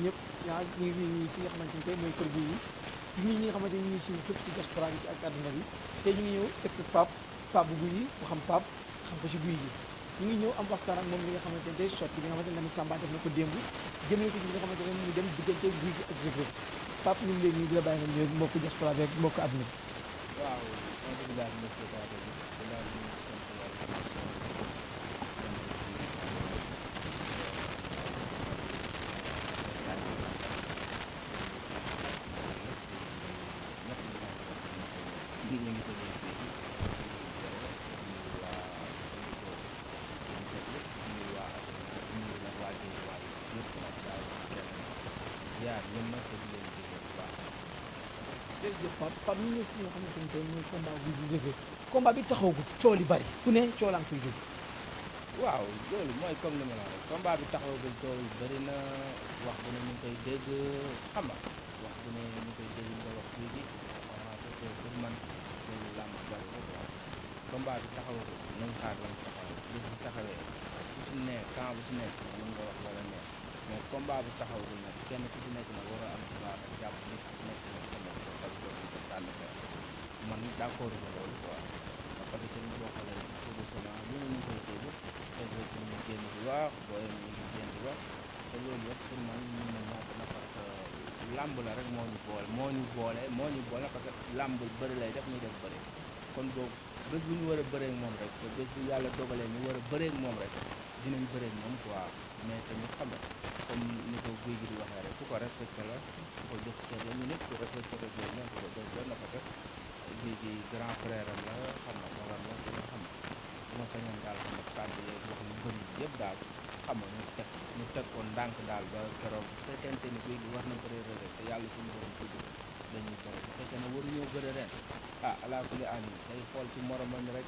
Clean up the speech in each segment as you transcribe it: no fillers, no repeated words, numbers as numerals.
ñëpp yaa ñu ngi fi nga xamante ni tey mooy kër Gouye Gui ñi nga xamante ni ñu ngi suivre fépp ci diaspora bi ci ak àdduna bi tey ñu ngi ñëw c'est que Pape bu Gouye Gui mu xam Pape xam ko ci Gouye Gui ñu ngi ñëw am waxtaan ak moom li nga xamante ne day sotti li nga xamante ne Lamine Samba def na ko démb jëmale ko ci li nga xamante ne mu dem diggante Gouye Gui ak Reug Reug Pape ñu ngi leen nuyu di la bàyyi nga ñëw mbokku diaspora bi ak mbokku àdduna bi. waaw alhamdulilah monsieur Ba dinaa di sant yàlla ñu ngi tëjee fii nuyu waa nuyu waa Asana nuyu nag waa Guédiawaye yëpp nag daal kenn ziar ñoom nag te di leen jëlee bu baax. jërëjëf Pape ñu ñëw fi nga xamante ni tey mooy combat Gouye Gui Reug Reug combat bi taxawagul coow li bari fu ne coow laa ngi koy jóge. waaw loolu mooy comme li ma la wax rek combat bi taxawagul coow yi bëri na wax bu ne ñu ngi koy dégg xam nga wax bu ne ñu ngi koy dégg nga wax Gouye Gui parce que pour man loolu làmb bëri na quoi combat bi taxawagul nañ xaar lañ taxaw bis bu taxawee ku si ne camp bu si nekk mën nga wax wala neex mais combat bi taxawagul nag kenn ku si nekk nag war a am droit nag jàpp nit ku nekk nag xam nga ko taw ko ko sànni xeer man d'accord ma loolu quoi parce que ñu boo xoolee tout doucement ñu ne ñu koy dégg Reug Reug ñu ngi génn di wax booyam ñu ngi génn di wax te loolu yëpp pour man ñu ne ñàkk na parce que làmb la rek moo ñu boole parce que làmb bëri lay def ñuy def bëri kon boobu bés bu ñu war a bëree ak moom rek te bés bu yàlla dogalee ñu war a bëree ak moom rek dinañ bëree ak moom quoi mais tamit xam nga comme ni ko Gouye Gui di waxee rek ku ko respecté la ku ko jox cër la ñu nit ku respecté Reug Reug la ku ko jox cër la parce que Gouye Gui grand frère am la xam nga magam la te xam nga bu ma sañoon daal xam nga kàddu yeeg wax yu bëri yëpp daal xam nga ñu teg ko ndànk daal ba keroog bu fekkente ni Gouye Gui war na bëree Reug Reug te yàlla suñu borom tudd dañuy bëri bu fekkee ne waruñoo bëri ren alaa kulli àll day xool ci moromam rek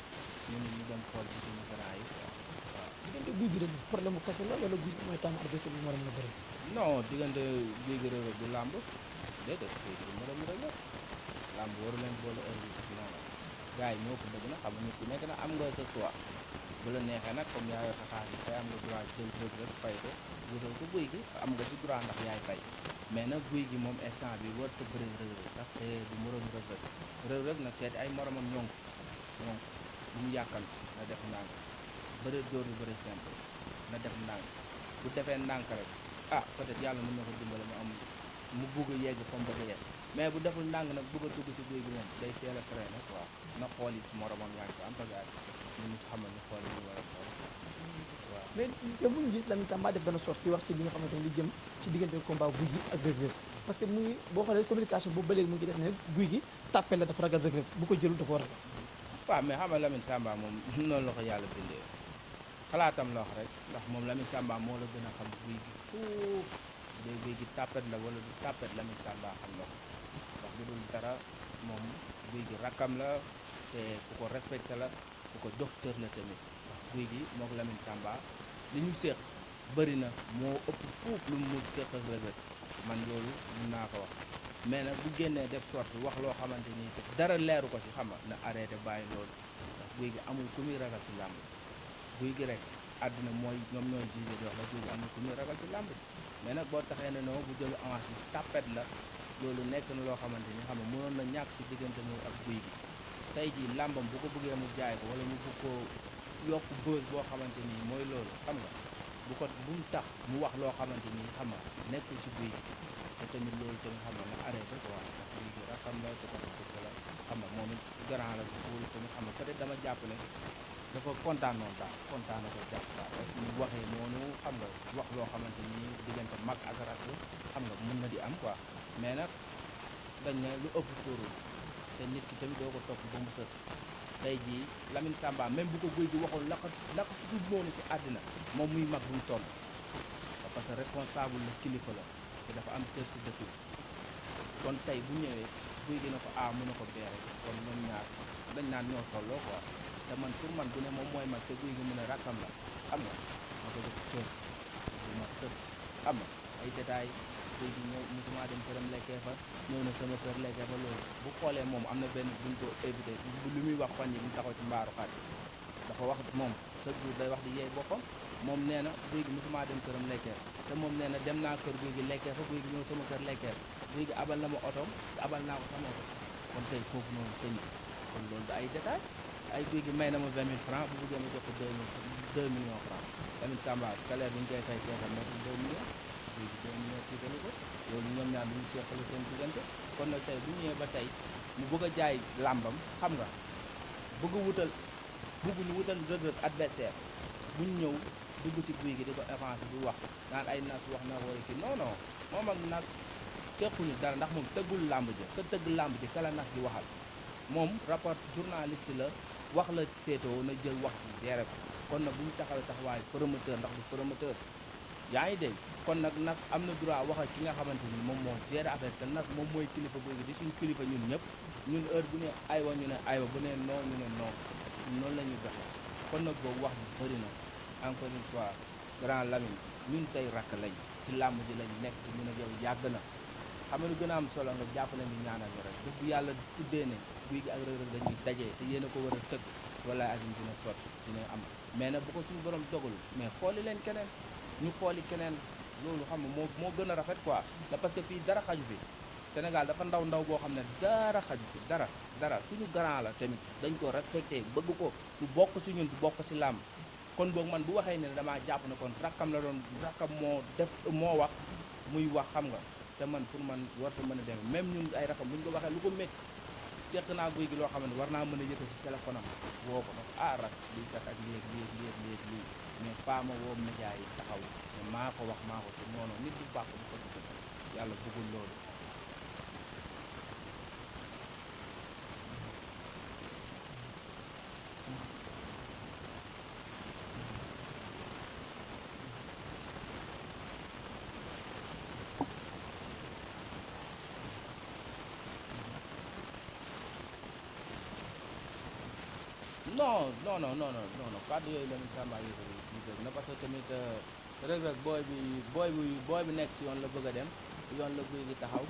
ñu dem xool ci suñu grand yi quoi waaw. diggante Gouye Gui Reug Reug problème mu kese la wala Gouye Gui mooy tànn adversaire bi mu war a mën a bëri. non diggante Gouye Gui Reug Reug du làmb déedéet Gouye Gui du morom Reug Reug làmb waru leen boole heure bi ci làmb gars yi ñoo ko bëgg na xam nga nit ku nekk na am nga sa choix bu la neexee nag comme yaa yor sa xaalis tey am nga droit jël Reug Reug fay ko wutal ko Gouye Gui am nga si droit ndax yaay fay mais nag Gouye Gui moom instant bi warut a bëri Reug Reug sax te du morom Reug Reug Reug Reug nag seeti ay moromam ñoŋ bu mu yàkkamti na def ndànk bëri dóor bu bëri simple na def ndànk bu defee ndànk rek peut-être yàlla mën na ko dimbale mu bugg a yegg fa mu bëgg a yegg mais bu deful ndànk nag bëgg a dugg ci Gouye Gui moom day teel a freiné quoi na xool it moromam yaa ngi ko am parce que ñu xamal ni xool yi ñu war a xool waaw. mais te bu ñu gis Lamine Samba def benn sortie wax ci li nga xamante ne li jëm ci diggante combat Gouye Gui ak Reug Reug parce que muy boo xoolee communication boobu ba léegi mu ngi def ne Gouye Gui tàppel la dafa ragal Reug Reug bu ko jëlul dafa war a ragal. waaw mais xam nga Lamine Samba moom noonu la ko yàlla bindee xalaatam la wax rek ndax moom Lamine Samba moo la gën a xam Gouye Gui fuuf day Gouye Gui tàppet la wala du tàppet Lamine Samba xam na ko ndax bu dul dara moom Gouye Gui rakkam la te ku ko respecté la ku ko jox cër la tamit ndax Gouye Gui mook Lamine Samba li ñu séq bëri na moo ëpp fuuf lu mu séq ak Reug Reug man loolu mun naa ko wax mais nag bu génnee def sorte wax loo xamante ni dara leeru ko ci xam nga na arrêté bàyyi loolu ndax Gouye Gui amul ku muy ragal ci làmb Gouye Gui rek àddina mooy ñoom ñooy jugé di wax la Gouye Gui amul ku muy ragal ci làmb mais nag boo taxee ne non bu jëlu avance bi tàppet la loolu nekk na loo xamante ni xam nga mënoon na ñàkk ci diggante moom ak Gouye Gui tey jii làmbam bu ko bëggee mu jaay ko wala mu bëgg ko yokk bës boo xamante ni mooy loolu xam nga bu mu tax mu wax loo xamante ni xam nga nekkul ci Gouye Gui te tamit loolu tamit xam nga na arrêté quoi ndax Gouye Gui rakam la te tamit dëkk la xam nga moom it grand la loolu tamit xam nga peut-être dama jàpp ne dafa kontaan noonu daal kontaan na ko jàpp daal rek ñu waxee noonu xam nga wax loo xamante ni diggante mag ak rakk xam nga mun na di am quoi mais nag dañ ne lu ëpp tóorul te nit ki tamit doo ko topp ba mu sës tey jii Lamine Samba même bu ko Gouye Gui waxoon la ko tudd noonu ci àddina moom muy mag bu mu toll parce que responsable la kilifa la te dafa am cër si dëkk bi kon tey bu ñëwee Gouye Gui na ko mën na ko beere kon ñoom ñaar dañ naan ñoo tolloo quoi te man pour man bu ne moom mooy mag te Gouye Gui mën a rakkam la xam nga ma ko def cër bu mag sëpp xam nga ay détails Gouye Gui ñëw musuma dem këram lekkee fa ñëw na sama kër lekkee fa loolu bu xoolee moom am na benn buñ ko évité lu muy wax fan yi bu taxaw ci mbaaru xaar dafa wax moom chaque jour day wax di yeey boppam moom nee na guy gi mosuma dem këram lekkee te moom nee na dem naa kër guy gi lekkee fa guy gi ñëw sama kër lekkee guy gi abal na ma otoom te abal naa ko sama oto kon tey foofu noonu sëñ bi kon loolu da ay détail ay guy gi may na ma 20 000 francs bu bëggee ma jox ko 2 millions francs tamit Samba salaire bi ñu koy fay keesam moo 2 millions guy gi 2 millions tiitalu ko loolu ñoom ñaar lu ñu seqal seen diggante kon nag tey bu ñëwee ba tey mu bëgg a jaay làmbam xam nga bëgg ñu wutal Reug Reug adversaire bu ñu ñëw dugg ci guy gi di ko avancé di wax naan ay nas wax na wala kii non non moom ak nas sequñu dara ndax moom tëggul làmb ji ka tëgg làmb ji kala nas di waxal moom rapport journaliste la wax la féetoo na jël wax ci géré ko kon nag bu ñu taxawee taxawaay promoteur ndax du promoteur yaa ngi dégg kon nag am na droit wax ak ki nga xamante ni moom moo géré affaire te nag moom mooy kilifa guy gi di suñu kilifa ñun ñëpp ñun heure bu ne aywa ñu ne aywa bu ne non ñu ne non noonu la ñuy doxee kon nag boobu wax bi bëri na encore une fois grand Lamine ñun say rakk lañ ci làmb ji lañ nekk te ñun ak yow yàgg na xam nga lu gën a am solo nga jàpp leen di ñaanal ñu rek bu yàlla tuddee ne guy gi ak Reug Reug dañuy dajee te yéen a ko war a tëgg wala azim dina sotti dina am mais nag bu ko suñu borom dogalu mais xooli leen keneen ñu xooli keneen loolu xam nga moo gën a rafet quoi da parce que fii dara xaju fi Sénégal dafa ndaw boo xam ne dara xaju fi dara suñu grand la tamit dañ ko respecté bëgg ko du bokk si ñun du bokk si làmb kon boog man bu waxee ne damaa jàpp ne kon rakkam moo wax muy wax xam nga te man pour man warta mën a demee même ñun ay rakkam bu ñu ko waxee lu ko métti seq naa guy gi loo xam ne war naa mën a yëkkati ci téléphone am woo ko nag rak lii kat ak lii mais pas ma woo média yi taxaw ne maa ko wax maa ko te noonu nit du bàq bu ko dugg yàlla bëggul loolu non kàddu yooyu la ñu Samba yëkkati na parce que tamit Reug Reug booy bi nekk si yoon la bëgg a dem yoon la guy gi taxaw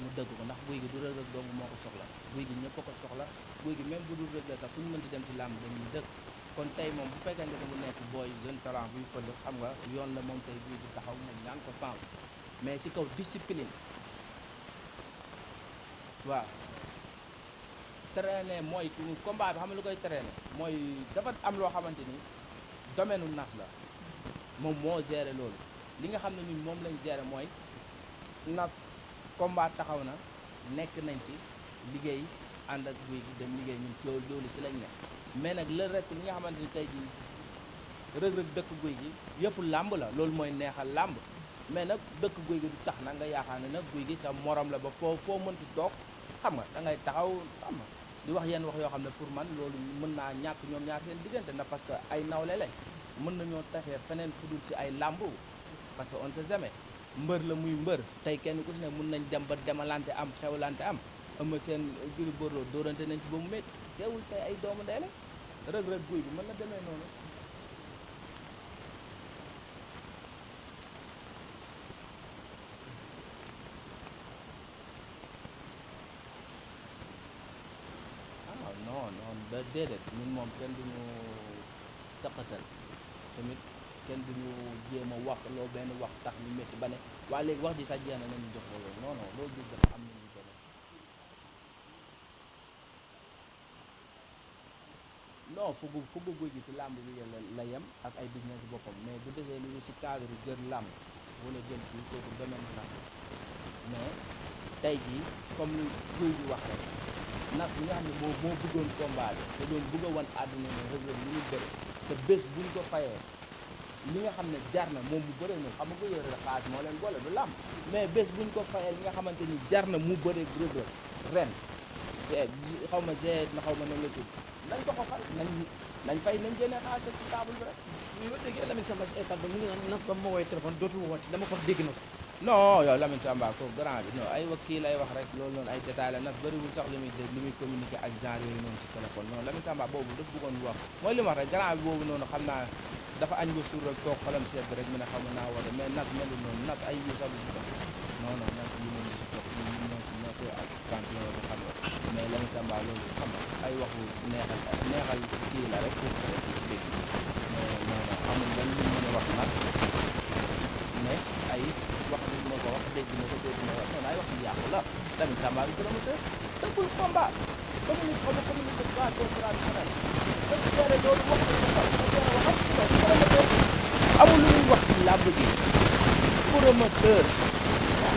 mu dëgg ko ndax guy gi du Reug Reug doomu moo ko soxla guy gi ñëpp a ko soxla guy gi même bu dul Reug Reug sax fu ñu mënti dem ci làmb dañuy dëgg kon tey moom bu fekkente ne mu nekk booy jeune talent buy fël xam nga yoon la moom tey guy gi taxaw moom ñaan ko sens mais si kaw discipline waaw traîner mooy combat bi xam nga lu koy traîner mooy dafa am loo xamante ni domaine u nas la moom moo géré loolu li nga xam ne ñun moom lañ géré mooy nas combat taxaw na nekk nañ ci liggéey ànd ak guy gi dem liggéey ñun loolu si lañ nekk mais nag le reste li nga xamante ni tey jii Reug Reug dëkk guy gi yëpp làmb la loolu mooy neexal làmb mais nag dëkk guy gi du tax nag nga yaakaar ne nag guy gi sa morom la ba foo mënti toog xam nga da ngay taxaw xam nga di wax yenn wax yoo xam ne pour man loolu mën naa ñàkk ñoom ñaar seen diggante na parce que ay nawle lañ mën nañoo taxee feneen fu dul ci ay làmb parce que on sait jamais mbër la muy mbër tey kenn ku si ne mën nañ dem ba demalante am xewlante am ama seen Gris Bordeaux dóorante nañ ci ba mu métti teewul tey ay doomu ndey la Reug Reug guy bi mën na demee noonu déedéet ñun moom kenn duñu saqatal tamit kenn duñu jéem a wax loo benn wax tax ñu métti ba ne waa léegi wax ji sax jeex na nañu jox loolu non loolu gis dafa am nañu demee non fuggu guy gi ci làmb bi la yem ak ay business boppam mais bu desee lu ñu ci cadre jël làmb wala jël fii kooku domaine làmb mais tey jii comme lu guy bi wax rek nag li nga xam ne moo bëggoon combat bi te doon bëgg a wan àdduna ne Reug Reug lu ñu bëri te bés buñ ko fayee li nga xam ne jar na moom mu bëre na xam nga ko yore la xaalis moo leen boole du làmb mais bés buñ ko fayee li nga xamante ni jar na mu bëre Reug Reug ren xaw ma g na xaw ma nan la tudd nañ ko fay nañ fay nañ génnee xaalis ci table bi rek mais ba léegi Lamine Samba si ay kàddu mu ngi naan nas ba ma woowee téléphone dootul woote dama ko wax dégg na ko non yow Lamine Samba ko grand bi non ay wax kii lay wax rek loolu noonu ay détails la nag bëriwul sax li muy communiquer ak genre yooyu noonu si téléphone non Lamine Samba boobu daf bëggoon wax mooy li ma wax rek grand bi boobu noonu xam naa dafa añ ba suur rek toog xolam sedd rek mu ne xam naa woote mais nas melul noonu nas ay yu sax du si dox non nas yi noonu si dox ñun ñoo si nekk ak champion bi xam nga mais Lamine Samba loolu xam nga ay waxu neexal kii la rek pour rek dégg mais non amul lan lu mën a wax nag ne ay wax bi ma ko wax dégg na ko ay wax yu yàqu la Lamine Samba bi promoteur tëggul combat communiqué traditionnel dañ géré loolu wax amul lu ñuy wax ci làmb ji promoteur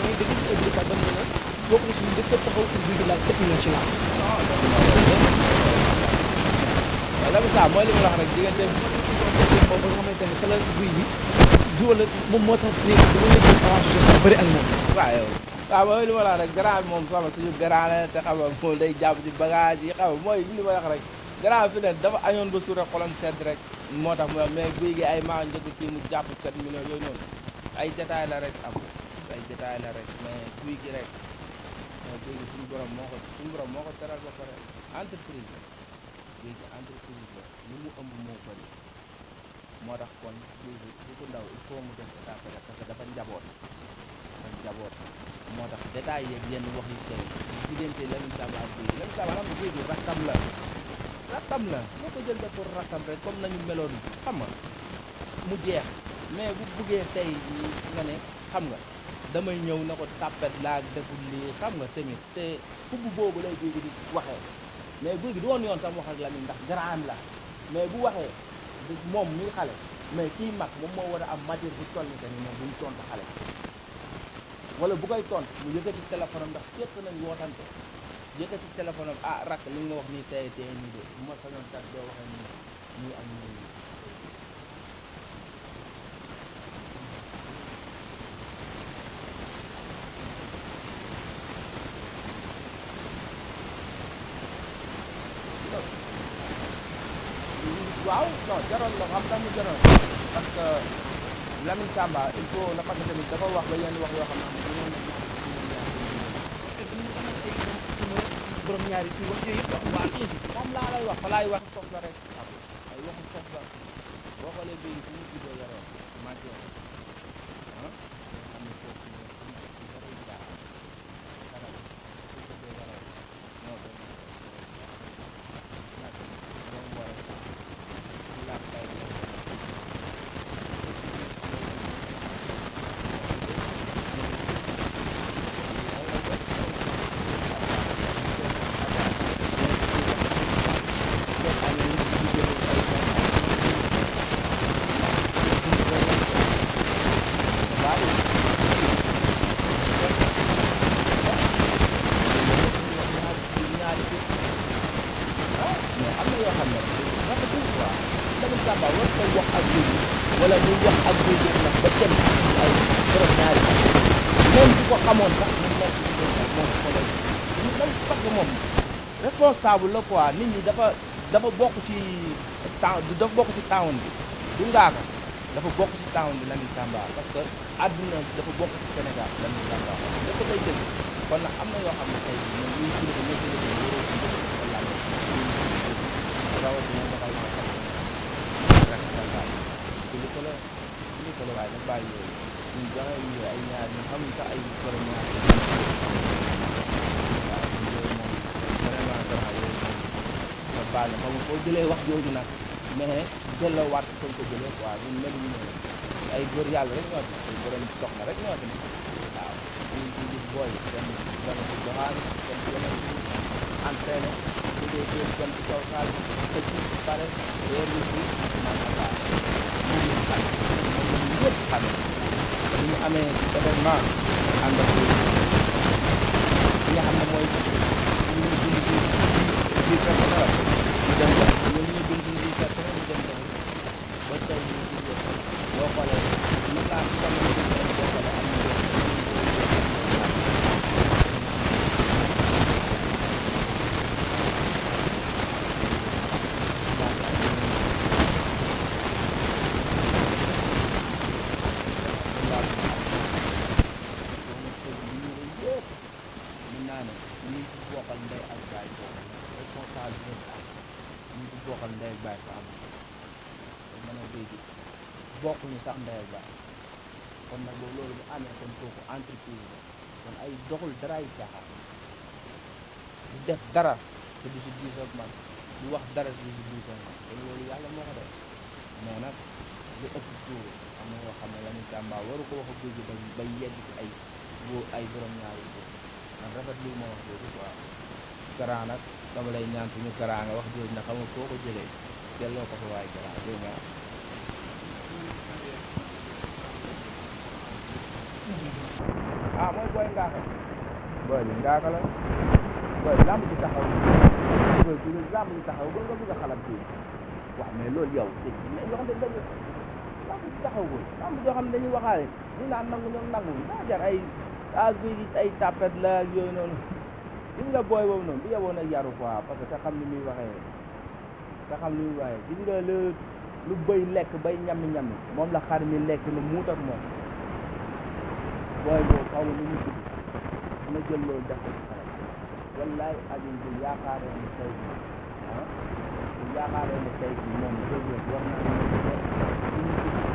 mais da gis ëgg ka dem na bokk na ci ñu dëkk taxaw pour bi laaj 7 millions ci làmb waaw Lamine Samba mooy li ma la wax rek diggante boobu nga xamante ne fa la guy bi du wala moom moo tax léegi dama la jël avance social bëri ak moom waaw yow waaw mooy li ma la wax rek grand bi moom xam nga suñu grand la te xam nga moom day jàpp ci bagage yi xam nga mooy li ma wax rek grand fi ne dafa añoon ba suur rek xolam sedd rek moo tax mu mais guy gi ay maa njëkk kii mu jàpp 7 millions yooyu noonu ay détail la rek am ay détail la rek mais guy gi rek guy gi suñu borom moo ko teral ba pare entreprise la guy gi entreprise la lu mu ëmb moo bëri moo tax kon guy gi du ko ndaw il faut mu dem étape rek parce que dafa njaboot moo tax détail yeeg yenn wax yu sew diggante Lamine Samba ak guy gi Lamine Samba xam nga guy gi rakkam la moo ko jël def pour rakkam rek comme nañu meloon xam nga mu jeex mais bu buggee tey nga ne xam nga damay ñëw na ko tàppet laa deful lii xam nga tamit te kubb boobu lay guy gi di waxee mais guy gi du woon yoon sax wax ak Lamine ndax grand la mais bu waxee moom muy xale mais kii mag moom moo war a am matière bu toll ni que ni moom bu ñu tontu xale wala bu koy tontu mu yëkkati téléphone am ndax seet nañ wootante yëkkati téléphone am ah rakk li nga wax nii tey nii de bu ma sañoon kat doo waxee nii ak nii waaw non jaroon la xam tax mu jaroon parce que Lamine Samba il faut na parce que tamit dafa wax ba yenn wax yoo xam ne borom ñaari ci wax yooyu yëpp waa si moom laa lay wax fa laay wax sof la rek ay waxu sof la boo xoolee bii fu mu juddoo yaroo màggee ah xam ne foofu dafay jaar dara su tëddee yaroo moo doon moom war a laaj kay wala muy wax ak guy gi nag ba kenn ay borom ñaari même bu ko xamoon sax mu nekk moom xoolal ñu dañ parce que moom responsable la quoi nit ñi dafa bokk ci temps dafa bokk ci town bi du ngaaka dafa bokk ci town bi Lamine Samba parce que àdduna dafa bokk ci Sénégal Lamine Samba dafa lay dégg kon nag am na yoo xam ne tey ñoom ñuy kilifa ñoo kilifa wóoroo ci wala rawatina nga xay kilifa la waaye nag bàyyi yooyu ñun joxe yi ay ñaar ñun xamuñ sax ay borom ñaar waaw yooyu moom vraiment grand yooyu moom nga baal na xam nga foo jëlee wax jooju nag mais delloowaat fañ ko jëlee quoi ñun mel ñu ne ay góor yàlla rek ñoo fi ay borom soxna rek ñoo fi ne waaw ñu ci gis booy dem dama ci doxaan dem ci yeneen entraîné liggéey génn dem ci kaw xaal tëj pare weer bi fi macha ñëpp xam ne ñu amee événement ànd ak li nga xam ne mooy ñu bind bi personnel ñu dem def ñun ñu bind bi personnel ñu dem def ba tey ñu ngi boo xoolee mën naa ci sama boo xoolee am bokkal ndey ak baay fa am mën a béy bokkuñu sax ndey ak baay kon nag boobu loolu bu amee kon kooku entreprise la kon ay doxul dara ay caaxaan du def dara te du si diis ak man du wax dara te du si diis ak man kon loolu yàlla moo ko def mais nag lu ëpp tuuru na yoo xam ne Lamine Samba waru ko wax a guy gi bay yegg ci ay borom ñaari góor man rafet lu ma wax jooju quoi Kara nag dama lay ñaan suñu Kara nga wax jooju na xam nga foo ko jëlee delloo ko fa waaye Kara dégg nga mooy booy ngaaka booy bi ngaaka la booy lamb ji taxaw booy bi lamb ji taxaw ba nga bëgg a xalam fii waaw mais loolu yow yoo xam ne dañu lamb ji taxawul lamb joo xam ne dañuy waxaale ñu naan nangu ñoom nangu daa jar ay guy gi ay tapet la ak yooyu noonu gis nga booy boobu noonu bu yeboon a yaru quoi parce que te xam ni muy waxee te xam ni muy waxee gis nga lu bëy lekk bay ñammi moom la xar mi lekk nu muut ak moom booy boobu xaw ma nu ñu tudd na jël loolu def ko ci xaram wallaay ajum bu yaakaaree ne tey bi bu yaakaaree ne tey bi moom dëgg war naa ñu war naa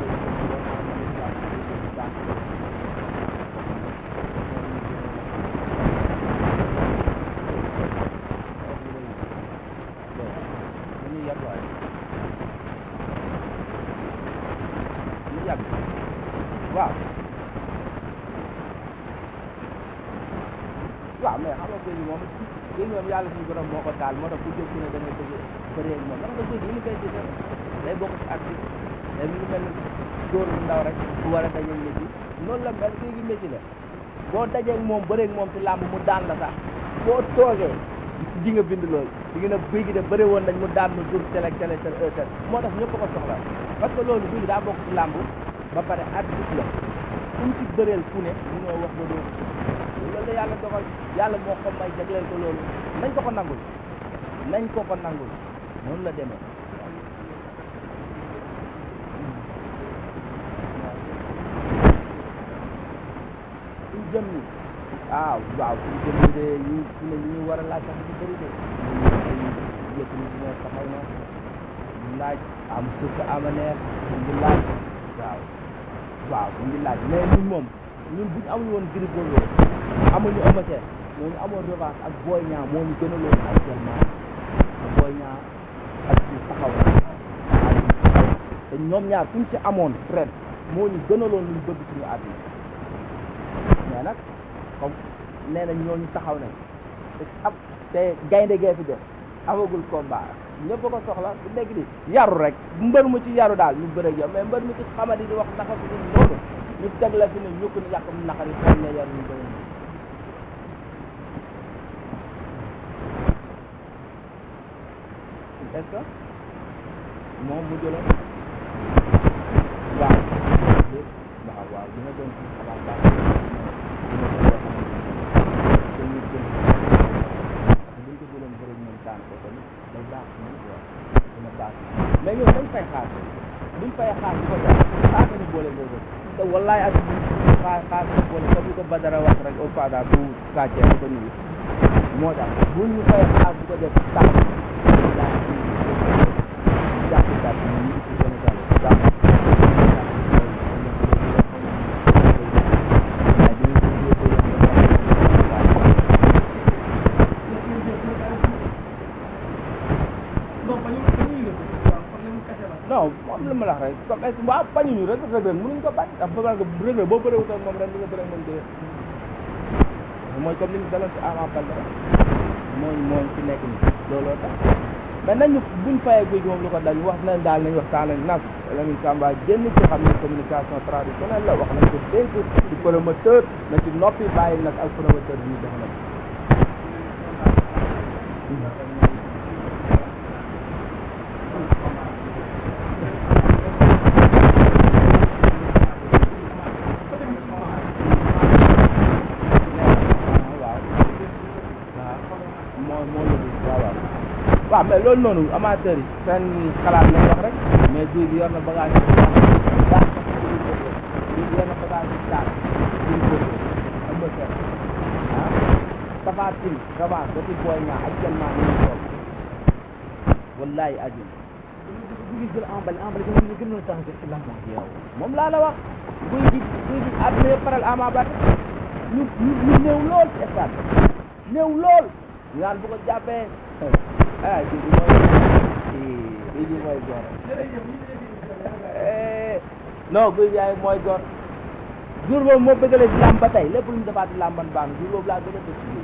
waaw mais xam nga géej moom yàlla suñu borom moo ko taal moo tax ku jóg ku ne da ngay bëgg bëree moom xam nga géej li mu koy si day bokk ci acte day mu ngi mel ni dóor bu ndaw rek bu war a dajeeg métti noonu la mel géej gi métti la boo dajeeg moom bëreeg moom ci làmb mu daan la sax boo toogee di nga bind loolu di nga ne guy gi de bëri woon nañ mu daan mu dur tel heure moo tax ñëpp ko soxla parce que loolu guy gi daa bokk ci làmb ba pare arbitre la fu mu ci bëreel fu ne mënoo wax ba doo loolu la yàlla dogal yàlla moo ko may jagleel ko loolu nañ ko nangul noonu la demee suñ jëm ni waaw suñ jëm ni de ñu war a laaj sax ñu bëri de yëkk ni dina taxaw na ñu laaj am suuf ama neex ñu laaj waaw ñu ngi laaj mais ñun buñu amul woon Gris Bordeaux amuñu Eumeu Sène ñooñu amoon revanche ak Boy Niang moo ñu gënaloon actuellement Boy Niang ak ci taxaw na te ñoom ñaar kuñ ci amoon ren moo ñu gënaloon luñ bëgg suñu àdduna mais nag comme nee nañ ñooñu taxaw nañ te gaynde gee fi def amagul combat ñëpp ko soxla bu nekk di yaru rek mbër mu ci yaru daal ñu bëre ak yow mais mbër mu ci xamadi di wax naka su dul loolu ñu teg la fi ne ñu ko yàq naqari xool ne yaru ñu bëri est-ce que moom mu jëloon waaw dina doon ci xalaat baax buñ ko jëloon bëri ñoom daan ko tamit day baax ci ñun quoi dina baax mais ñoom dañ fay xaar buñ fay xaar bu ko def xaar nañu boole boobu te wallaay ak xaar nañu boole comme ni ko Badara wax rek au fada bu sàccee bu ko nuyu moo tax buñ ñu fay xaar bu ko def tax jàppkat yi ñu ci Sénégal jàpp non moom la ma la wax rek comme est waaw bañuñu rek mënuñ ko bañ ndax bëgg nga boo bëreewut ak moom ren di nga bëre moom dee mooy comme li ñu daloon ci Ama Baldé rek mooy ci nekk ni looloo tax mais nañu buñ fayee guy gi moom lu ko dañ wax nañ daal nañ waxtaan ak nas Lamine Samba génn ci xam ne communication traditionnelle la wax nañ ko dénk ci promoteur na ci noppi bàyyi nag ak promoteur bi ñu def nag waaw mais loolu noonu amateur yi seen xalaat lañ wax rek mais guy bi yor na bagage bi baax guy bi yor na bagage bi daal guy boobu am na seen Tapha Tine revanche ba ci Boy Niang actuellement ñu ngi toog wallaay ajum bu ngi jël emballé gën a tànn si lamb yow moom laa la wax guy gi àdduna yëpp paral Ama Baldé ñu néew lool ci stade néew lool ngaan bu ko jàppee guy gi mooy góor non guy gi ay mooy gor jour boobu moo bëggalee si làmb ba tey lépp lu mu defaat si làmban baax na jour boobu laa gën a def si guy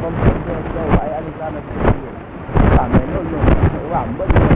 moom ay Alioune Sall ak waaw mais loolu noonu waaw mbëri